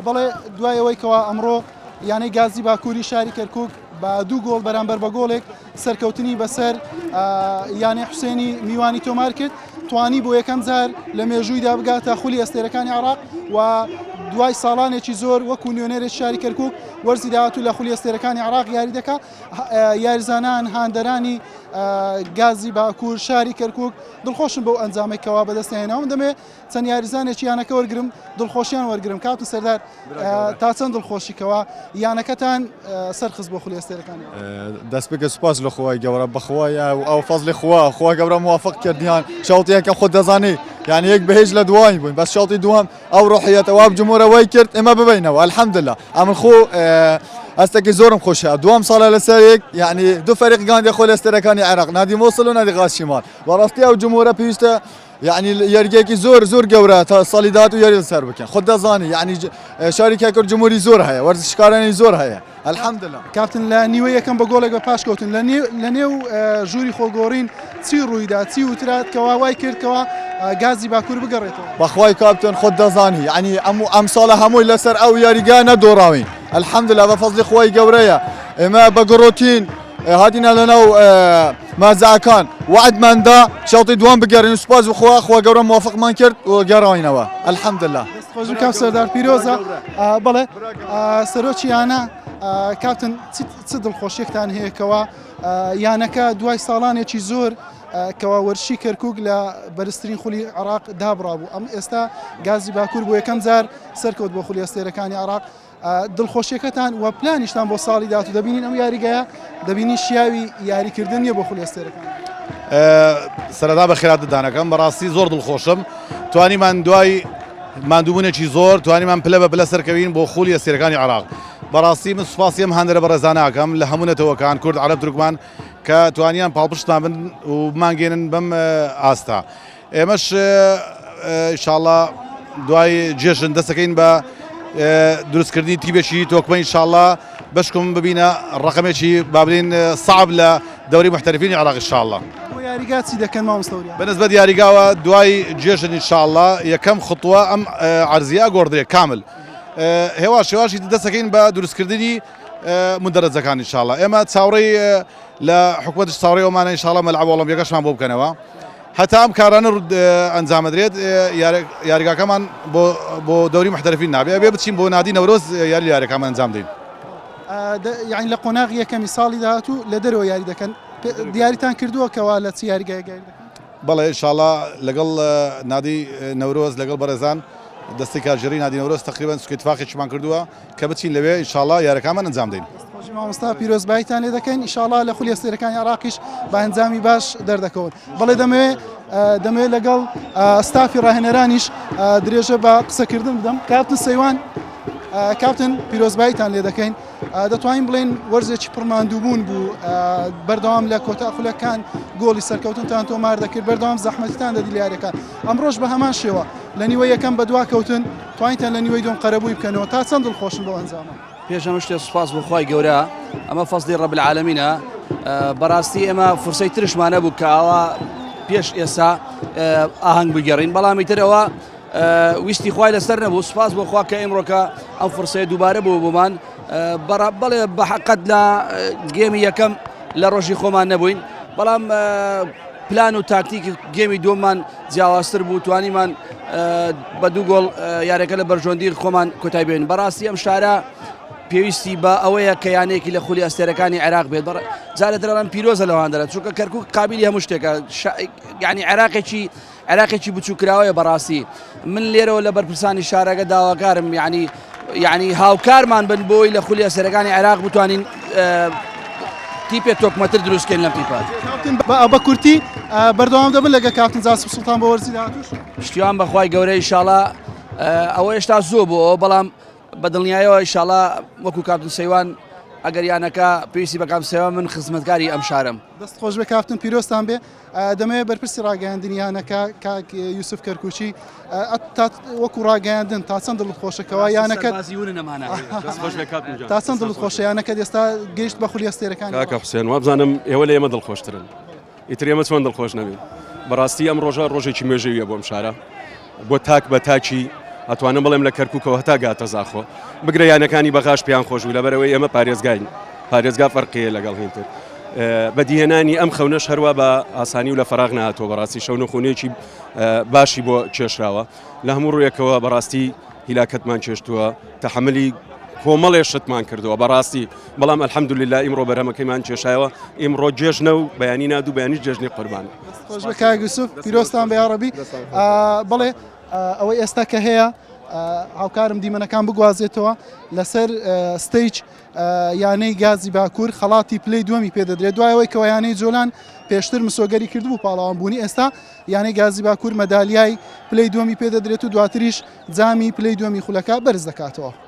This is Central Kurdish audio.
بەڵێ دوای ئەوەی کەوا ئەمڕۆ یانەی گازی باکووری شاری کەرکک بە دوو گۆڵ بەرامبەر بە گۆڵێک سەرکەوتنی بەسەر یانەی حوسێنی میوانی تۆمار کرد توانی بۆ یەکەم جار لە مێژوویدا بگاتە خولی ئەستێرەکانی عراق و دوای ساڵانێکی زۆر وەکو نوێنەرێک شاری کەرکک وەرزی داهاتوو لە خولی ئەستێرەکانی عراق یاری دەکا یاریزانان هاندەرانی گازی باکوور شاری کەرکک دڵخۆشم بەو ئەنجامێک کەوا بەدەستهێناوم دەمێ چەند یاریزانێکی یانەکە وەرگرم دڵخۆشیان وەرگرم کاکو سەردار تا چەند دڵخۆشی کەوا یانەکەتان سەرخست بۆ خولی ئەستێرەکانی دەست بکە سوپاس لە خوای گەورە بەخوایە و ئەو فەزلی خوا خوا گەورە موافق کردیان شەوتی یەکەم خۆت دەزانی یعنی یەک بەهێز لە دوای بووین بەس شەوتی دووەم ئەو ڕۆحیەتە وا جمهورە وای کرد ئێمە ببینەوە الحمدلله ئەمن خۆ هەستێکی زۆرم خۆشە دوام ساڵە لەسەر یەک یعنی دوو فەریق گاندی خۆ لە ئەستێرەکانی عێراق نادی موسڵ و نادی غاز شیمال بەڕاستی ئەو جمهورە پێویستە یعنی یاریگەیەکی زۆر زۆر گەورە تا ساڵی داهاتوو یاری لەسەر بکەن خۆت دەزانی یعنی شاری کەرکوک جمهوری زۆر هەیە وەرزشکارانی زۆر هەیە الحمدلله. کاپتن لە نیوەی یەکەم بە گۆڵێک بە پاش کەوتن لە نێو لە نێو ژووری خۆگۆڕین چی ڕوویدا چی وترات کەوا وای کرد کەوا گازی باکوور بگەڕێتەوە؟ بەخوای کاپتن خۆت دەزانی یعنی ئەم و ئەم ساڵە هەمووی لەسەر ئەو یاریگا نەدۆڕاوین الحمدلله بە فەزلی خوای گەورەیە ئێمە بە گڕۆتین هاتینە لەناو مازعەکان وعدمان دا شەوتی دووەم بگەڕین سوپاس بۆ خوا خوا گەورە موافقمان کرد و گەڕاینەوە الحمدلله. دەست خۆش کاک سەردار پیرۆزە بەڵێ سەرۆکی یانە کاپتن چ دڵخۆشیەکتان هەیە کەوا یانەکە دوای ساڵانێکی زۆر کەوا وەرشی کەرکک لە بەرزترین خولی عراق دابرابوو ئەم ئێستا گازی باکوور بۆ یەکەم جار سەرکەوت بۆ خولی ئەستێرەکانی عراق دڵخۆشیەکەتان و پلانیشتان بۆ ساڵی داهاتوو دەبینین ئەم یاریگایە دەبینین شیاوی یاریکردن نییە بۆ خولی ئەستێرەکان. سەرەتا بە خێرات دانەکەم بەڕاستی زۆر دڵخۆشم توانیمان دوای ماندووبوونێکی زۆر توانیمان پلە بە پلە سەرکەوین بۆ خولی ئەستێرەکانی عێراق بەڕاستی من سوپاسی ئەم هاندەرە بەڕێزانەکەم لە هەموو نەتەوەکان کورد عەرەب تورکمان کە توانیان پاڵپشتمان بن و بمانگەێنن بەم ئاستە ئێمەش ئیشاڵا دوای جێژن دەستەکەین بە دروستکردنی تیبێکی تۆکمە ئینشاڵا بەشکم ببینە ڕقمێکی بابلین سەعب لە دەوری محتەرفینی عراق ئینشاڵا. بۆ یاریگا چی دەکەن مامۆستا وریا؟ بەنسبەت یاریگاوە دوای جێژن ئینشاڵا یەکەم خطوە ئەم عەرزیە گۆڕدرێ کامل هێواش هێواشی دەستەکەین بە دروستکردنی مدەرەجەکان ئینشاڵا ئێمە چاوەڕێی لە حکومەتش چاوەڕێی ئەومانە ئینشاڵا مەلعەب ئۆڵۆمپیەکەشمان بۆ بکەنەوە. هەتا ئەم کارانە ئەنجامەدرێت یاریگاکەمان بۆ دەوری محتەرفین نابێ ئەبێ بچین بۆ نادی نەورۆز یاری یاریەکەمان ئەنجام دەین. یعنی لە قۆناغی یەکەمی ساڵی داهاتوو لە دەرەوە یاری دەکەن دیاریتان کردووە کەوا لە چ یاریگایەک یاری دەکەن؟ بەڵێ ئینشاڵا لەگەڵ نادی نەورۆز لەگەڵ بەڕێزان دەستەی کارگێڕی نادی نەورۆز تەقریبەن سوکە ئیتفاقێکیمان کردووە کە بچین لەوێ ئینشاڵا یارەکانمان ئەنجام دەین. دەست خۆش مامۆستا پیرۆزباییتان لێ دەکەین ئینشاڵا لە خولی ئەستێرەکانی عێراقیش بە ئەنجامی باش دەردەکەون بەڵێ دەمەوێ دەمەوێت لەگەڵ ستافی ڕاهێنەرانیش درێژە بە قسەکردن بدەم کاپتن سەیوان کاپتن پیرۆزباییتان لێ دەکەین دەتوانین بڵێن وەرزێکی پڕماندووبوون بوو بەردەوام لە کۆتا خولەکان گۆڵی سەرکەوتنتان تۆمار دەکرد بەردەوام زەحمەتتان دەدی لە یاریەکان ئەمڕۆش بە هەمان شێوە لە نیوە یەکەم بەدوا کەوتن توانیتان لە نیوەی دووەم قەرەبووی بکەنەوە تا چەند دڵخۆشن بەو ئەنجامە؟ پێش هەموو شتێ سوپاس بۆ خوای گەورە ئەمە فەزلی ڕەب العالمینە بەڕاستی ئێمە فرسەی ترشمان نەبوو کە ئاوا پێش ئێسا ئاهەنگ بگەڕین بەڵامی ترەوە ویستی خوای لەسەر نەبوو سوپاس بۆ خوا کە ئێمڕۆکە ئەم فرسەیە دووبارە بوو بۆمان بەڵێ بە حەقەت لە گێمی یەکەم لە ڕۆژی خۆمان نەبووین بەڵام پلان و تاکتیکی گێمی دووەممان جیاوازتر بوو توانیمان بە دوو گۆڵ یاریەکە لە بەرژەوەندی خۆمان کۆتای بێن بەڕاستی ئەم شارە پێویستی بە ئەوەیە کە یانەیەکی لە خولی ئەستێرەکانی عێراق بێت جارێ دەڵێم پیرۆزە لەوان دەرە چونکە کەرکک قابلی هەموو شتێکە یعنی عێراقێکی عێراقێکی بچووکراوەیە بەڕاستی من لێرەوە لە بەرپرسانی شارەکە داواکارم یعنی یعنی هاوکارمان بن بۆی لە خولی ئەستێرەکانی عێراق بتوانین تیپێ تۆکمەتر دروستکەین لەم تیپە. بە کورتی بەردەوام دەبن لەگە کاپتن جاسم سوڵتان بۆ وەرزی داهاتووش؟ پشتیوان بەخوای گەورە ئیشاڵا ئەوە هێشتا زووە بۆ ئەوە بەڵام بە دڵنیایەوە ئیشاڵا وەکو کاپتن سەیوان ئەگەر یانەکە پێویستی بە کاپتن سەیوان من خزمەتکاری ئەم شارەم. دەست خۆش بێ کاپتن پیرۆزتان بێ. دەمەوێت بەرپرسی ڕاگەیاندنی یانەکە کاک یوسف کەرکوچی وەکو ڕاگەیاندن تا چەند دڵت خۆشە کەوا یانەکە تا چەند دڵت خۆشە یانەکە ئێستا گەیشت بە خولی ئەستێرەکان کاکە حوسێن وابزانم ئێوە لە ئێمە دڵخۆشترن ئیتر ئێمە چۆن دڵخۆش نەبین بەڕاستی ئەم ڕۆژە ڕۆژێکی مێژوویە بۆم شارە بۆ تاک بە تاکی ئەتوانم بڵێم لە کەرکووکەوە هەتا گاتە زاخۆ بگرە یانەکانی بەغاش پێیان خۆش بوو لەبەرئەوەی ئێمە پارێزگاین پارێزگا فەرقیە لەگەڵ هینتر بەدیهێنانی ئەم خەونەش هەروە بە ئاسانی و لە فەراغ نهاتووە بەڕاستی شەونخونێکی باشی بۆ کێشراوە لە هەموو ڕوویەکەوە بەڕاستی هیلاکەتمان چێشتووە تەحملی کۆمەڵێ شتمان کردووە بەڕاستی بەڵام الحمدلله ئیمڕۆ بەرهەمەکەیمان کێشایەوە ئیمڕۆ جێژنە و بەیانی نادوو بەیانیش جێژنی قوربان. خۆش بە کاک یوسف پیرۆزتان بێ یاڕەبی بەڵێ ئەوەی ئێستا کە هەیە هاوکارم دیمەنەکان بگوازێتەوە لەسەر stage یانەی گازی باکوور خەڵاتی پلەی دووەمی پێدەدرێت دوایەوەی کەەوە یانەی جۆلان پێشتر مسۆگەری کردبوو پاڵەوان بوونی ئێستا یانەی گازی باکوور مەدالیای پلەی دووەمی پێدەدرێت و دواتریش جامی پلەی دووەمی خولەکە بەرز دەکاتەوە.